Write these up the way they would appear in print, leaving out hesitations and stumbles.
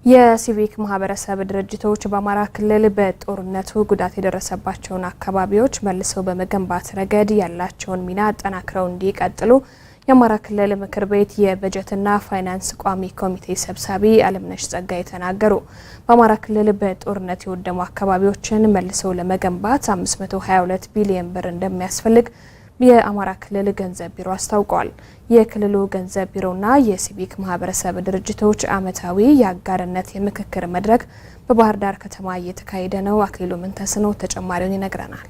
የሲቪክ ማህበረሰብ ድርጅቶች በአማራ ክልል በጦርነቱ ጉዳት የደረሰባቸውን አካባቢዎች መልሰው በመገንባት ረገድ ያላቸውን ሚና አጠናክረው እንዲቀጥሉ የአማራ ክልል ምክር ቤት የበጀትና ፋይናንስ ቋሚ ኮሚቴ ሰብሳቢ አለምነሽ ጸጋዬ ተናገሩ። በአማራ ክልል በጦርነት የወደሙ አካባቢዎችን መልሰው ለመገንባት 522 ቢሊዮን ብር እንደሚያስፈልግ የአማራ ክልል ገንዘብ ቢሮ አስታውቋል። የክልሉ ገንዘብ ቢሮና የሲቪክ ማህበረሰብ ድርጅቶች ዓመታዊ የአጋርነት የምክክር መድረክ በባህር ዳር ከተማ እየተካሄደ ነው። አክሊሉ ምንተስኖ ተጨማሪውን ይነግረናል።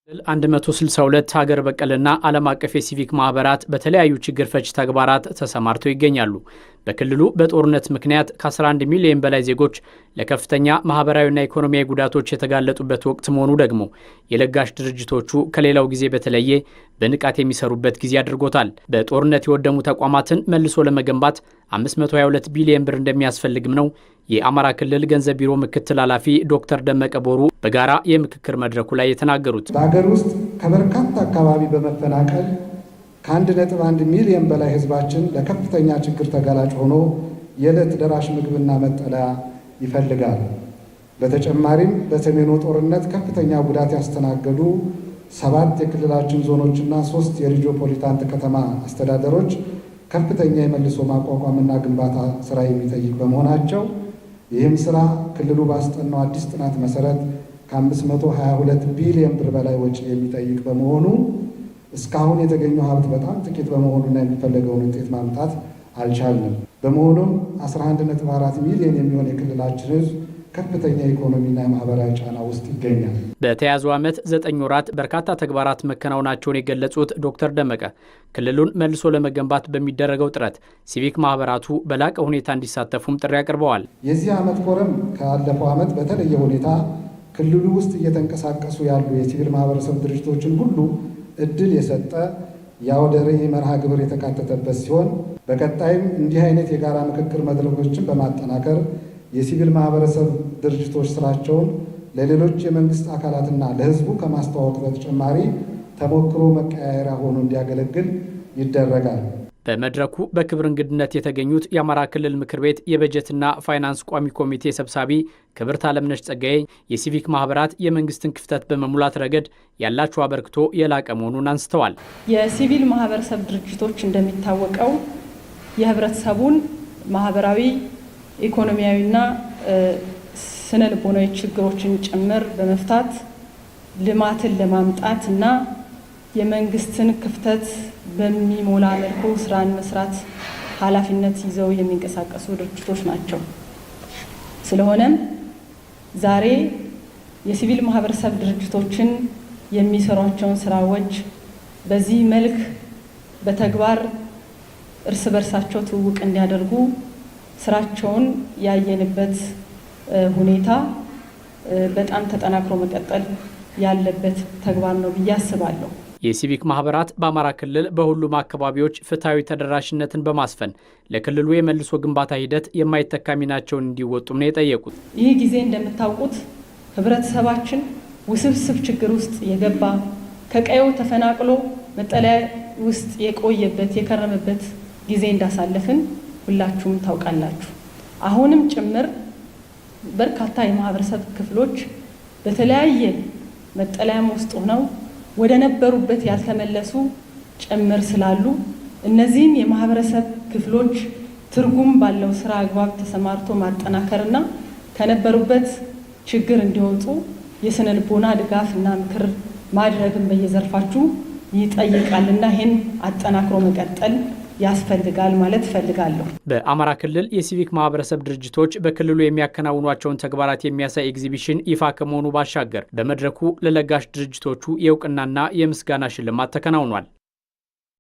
162 ሀገር በቀልና ዓለም አቀፍ የሲቪክ ማህበራት በተለያዩ ችግር ፈች ተግባራት ተሰማርተው ይገኛሉ። በክልሉ በጦርነት ምክንያት ከ11 ሚሊዮን በላይ ዜጎች ለከፍተኛ ማህበራዊና ኢኮኖሚያዊ ጉዳቶች የተጋለጡበት ወቅት መሆኑ ደግሞ የለጋሽ ድርጅቶቹ ከሌላው ጊዜ በተለየ በንቃት የሚሰሩበት ጊዜ አድርጎታል። በጦርነት የወደሙ ተቋማትን መልሶ ለመገንባት 522 ቢሊዮን ብር እንደሚያስፈልግም ነው የአማራ ክልል ገንዘብ ቢሮ ምክትል ኃላፊ ዶክተር ደመቀ ቦሩ በጋራ የምክክር መድረኩ ላይ የተናገሩት። በሀገር ውስጥ ከበርካታ አካባቢ በመፈናቀል ከ1.1 ሚሊዮን በላይ ሕዝባችን ለከፍተኛ ችግር ተጋላጭ ሆኖ የዕለት ደራሽ ምግብና መጠለያ ይፈልጋል። በተጨማሪም በሰሜኑ ጦርነት ከፍተኛ ጉዳት ያስተናገዱ 7 የክልላችን ዞኖችና 3 የሪጂኦፖሊታን ከተማ አስተዳደሮች ከፍተኛ የመልሶ ማቋቋምና ግንባታ ስራ የሚጠይቅ በመሆናቸው ይህም ስራ ክልሉ ባስጠናው አዲስ ጥናት መሰረት ከ522 ቢሊዮን ብር በላይ ወጪ የሚጠይቅ በመሆኑ እስካሁን የተገኘው ሀብት በጣም ጥቂት በመሆኑና የሚፈለገውን ውጤት ማምጣት አልቻልንም። በመሆኑም 11.4 ሚሊዮን የሚሆን የክልላችን ሕዝብ ከፍተኛ የኢኮኖሚና የማህበራዊ ጫና ውስጥ ይገኛል። በተያዘው ዓመት 9 ወራት በርካታ ተግባራት መከናወናቸውን የገለጹት ዶክተር ደመቀ ክልሉን መልሶ ለመገንባት በሚደረገው ጥረት ሲቪክ ማህበራቱ በላቀ ሁኔታ እንዲሳተፉም ጥሪ አቅርበዋል። የዚህ ዓመት ኮረም ካለፈው ዓመት በተለየ ሁኔታ ክልሉ ውስጥ እየተንቀሳቀሱ ያሉ የሲቪል ማህበረሰብ ድርጅቶችን ሁሉ እድል የሰጠ የአውደ ርዕይ መርሃ ግብር የተካተተበት ሲሆን በቀጣይም እንዲህ አይነት የጋራ ምክክር መድረኮችን በማጠናከር የሲቪል ማህበረሰብ ድርጅቶች ስራቸውን ለሌሎች የመንግስት አካላትና ለሕዝቡ ከማስተዋወቅ በተጨማሪ ተሞክሮ መቀያየሪያ ሆኖ እንዲያገለግል ይደረጋል። በመድረኩ በክብር እንግድነት የተገኙት የአማራ ክልል ምክር ቤት የበጀትና ፋይናንስ ቋሚ ኮሚቴ ሰብሳቢ ክብርት አለምነሽ ጸጋዬ የሲቪክ ማህበራት የመንግስትን ክፍተት በመሙላት ረገድ ያላቸው አበርክቶ የላቀ መሆኑን አንስተዋል። የሲቪል ማህበረሰብ ድርጅቶች እንደሚታወቀው የህብረተሰቡን ማህበራዊ፣ ኢኮኖሚያዊና ስነ ልቦናዊ ችግሮችን ጭምር በመፍታት ልማትን ለማምጣት እና የመንግስትን ክፍተት በሚሞላ መልኩ ስራን መስራት ኃላፊነት ይዘው የሚንቀሳቀሱ ድርጅቶች ናቸው። ስለሆነም ዛሬ የሲቪል ማህበረሰብ ድርጅቶችን የሚሰሯቸውን ስራዎች በዚህ መልክ በተግባር እርስ በርሳቸው ትውውቅ እንዲያደርጉ ስራቸውን ያየንበት ሁኔታ በጣም ተጠናክሮ መቀጠል ያለበት ተግባር ነው ብዬ አስባለሁ። የሲቪክ ማህበራት በአማራ ክልል በሁሉም አካባቢዎች ፍትሐዊ ተደራሽነትን በማስፈን ለክልሉ የመልሶ ግንባታ ሂደት የማይተካ ሚናቸውን እንዲወጡም ነው የጠየቁት። ይህ ጊዜ እንደምታውቁት ህብረተሰባችን ውስብስብ ችግር ውስጥ የገባ፣ ከቀየው ተፈናቅሎ መጠለያ ውስጥ የቆየበት የከረመበት ጊዜ እንዳሳለፍን ሁላችሁም ታውቃላችሁ። አሁንም ጭምር በርካታ የማህበረሰብ ክፍሎች በተለያየ መጠለያም ውስጥ ሆነው ወደ ነበሩበት ያልተመለሱ ጭምር ስላሉ እነዚህን የማህበረሰብ ክፍሎች ትርጉም ባለው ስራ አግባብ ተሰማርቶ ማጠናከርና ከነበሩበት ችግር እንዲወጡ የስነ ልቦና ድጋፍ እና ምክር ማድረግን በየዘርፋችሁ ይጠይቃልና ይህን አጠናክሮ መቀጠል ያስፈልጋል ማለት እፈልጋለሁ። በአማራ ክልል የሲቪክ ማህበረሰብ ድርጅቶች በክልሉ የሚያከናውኗቸውን ተግባራት የሚያሳይ ኤግዚቢሽን ይፋ ከመሆኑ ባሻገር በመድረኩ ለለጋሽ ድርጅቶቹ የእውቅናና የምስጋና ሽልማት ተከናውኗል።